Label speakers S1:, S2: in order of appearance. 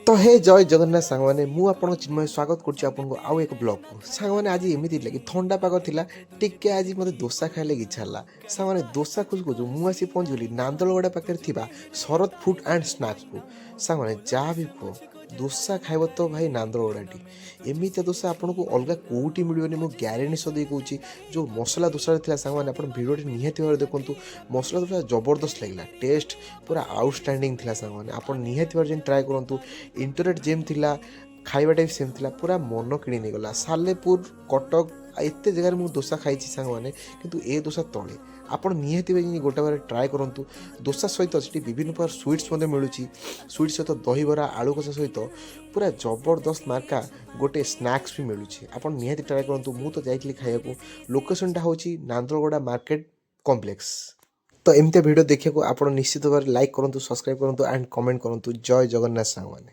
S1: ତ ହେ, ଜୟ ଜଗନ୍ନାଥ ସାଙ୍ଗମାନେ। ମୁଁ ଆପଣଙ୍କ ଚିନ୍ମୟ, ସ୍ୱାଗତ କରୁଛି ଆପଣଙ୍କୁ ଆଉ ଏକ ବ୍ଲଗ୍କୁ। ସାଙ୍ଗମାନେ, ଆଜି ଏମିତି ଥିଲା କି ଥଣ୍ଡା ପାଗ ଥିଲା ଟିକେ, ଆଜି ମୋତେ ଦୋସା ଖାଇବା ଲାଗି ଇଚ୍ଛା ହେଲା। ସାଙ୍ଗମାନେ, ଦୋସା ଖୋଜୁ ଖୋଜୁ ମୁଁ ଆସି ପହଞ୍ଚିଗଲି ନାନ୍ଦଳଗଡ଼ା ପାଖରେ ଥିବା ଶରତ ଫୁଡ୍ ଆଣ୍ଡ ସ୍ନାକ୍ସକୁ। ସାଙ୍ଗମାନେ, ଯାହା ବି କୁହ, ଦୋସା ଖାଇବ ତ ଭାଇ ନାନ୍ଦଳଗଡ଼ାଟି। ଏମିତିଆ ଦୋସା ଆପଣଙ୍କୁ ଅଲଗା କେଉଁଠି ମିଳିବନି, ମୁଁ ଗ୍ୟାରେଣ୍ଟି ସହ ଦେଇ କହୁଛି। ଯେଉଁ ମସଲା ଦୋସାଟା ଥିଲା ସାଙ୍ଗମାନେ, ଆପଣ ଭିଡ଼ିଓଟି ନିହାତି ଭାବରେ ଦେଖନ୍ତୁ। ମସଲା ଦୋସା ଜବରଦସ୍ତ ଲାଗିଲା, ଟେଷ୍ଟ ପୁରା ଆଉଟଷ୍ଟାଣ୍ଡିଂ ଥିଲା। ସାଙ୍ଗମାନେ, ଆପଣ ନିହାତି ଭାବରେ ଯେମିତି ଟ୍ରାଏ କରନ୍ତୁ। ଇଣ୍ଟରନେଟ୍ ଯେମିତି ଥିଲା, ଖାଇବାଟା ବି ସେମିତି ଥିଲା, ପୁରା ମନ କିଣି ନେଇଗଲା। ସାଲେପୁର, କଟକ ଆଉ ଏତେ ଜାଗାରେ ମୁଁ ଦୋସା ଖାଇଛି ସାଙ୍ଗମାନେ, କିନ୍ତୁ ଏ ଦୋସା ତଳେ। ଆପଣ ନିହାତି ଭାବେ ଯାଇକି ଗୋଟେ ବାର ଟ୍ରାଏ କରନ୍ତୁ। ଦୋସା ସହିତ ସେଠି ବିଭିନ୍ନ ପ୍ରକାର ସୁଇଟ୍ସ ମଧ୍ୟ ମିଳୁଛି। ସୁଇଟ୍ସ ସହିତ ଦହିବରା, ଆଳୁ କଷା ସହିତ ପୁରା ଜବରଦସ୍ତ ମାର୍କା ଗୋଟେ ସ୍ନାକ୍ସ ବି ମିଳୁଛି। ଆପଣ ନିହାତି ଟ୍ରାଏ କରନ୍ତୁ। ମୁଁ ତ ଯାଇଥିଲି ଖାଇବାକୁ। ଲୋକେସନଟା ହେଉଛି ନାନ୍ଦଳଗଡ଼ା ମାର୍କେଟ କମ୍ପ୍ଲେକ୍ସ। ତ ଏମିତିଆ ଭିଡ଼ିଓ ଦେଖିବାକୁ ଆପଣ ନିଶ୍ଚିତ ଭାବରେ ଲାଇକ୍ କରନ୍ତୁ, ସବସ୍କ୍ରାଇବ୍ କରନ୍ତୁ ଆଣ୍ଡ କମେଣ୍ଟ କରନ୍ତୁ। ଜୟ ଜଗନ୍ନାଥ ସାଙ୍ଗମାନେ।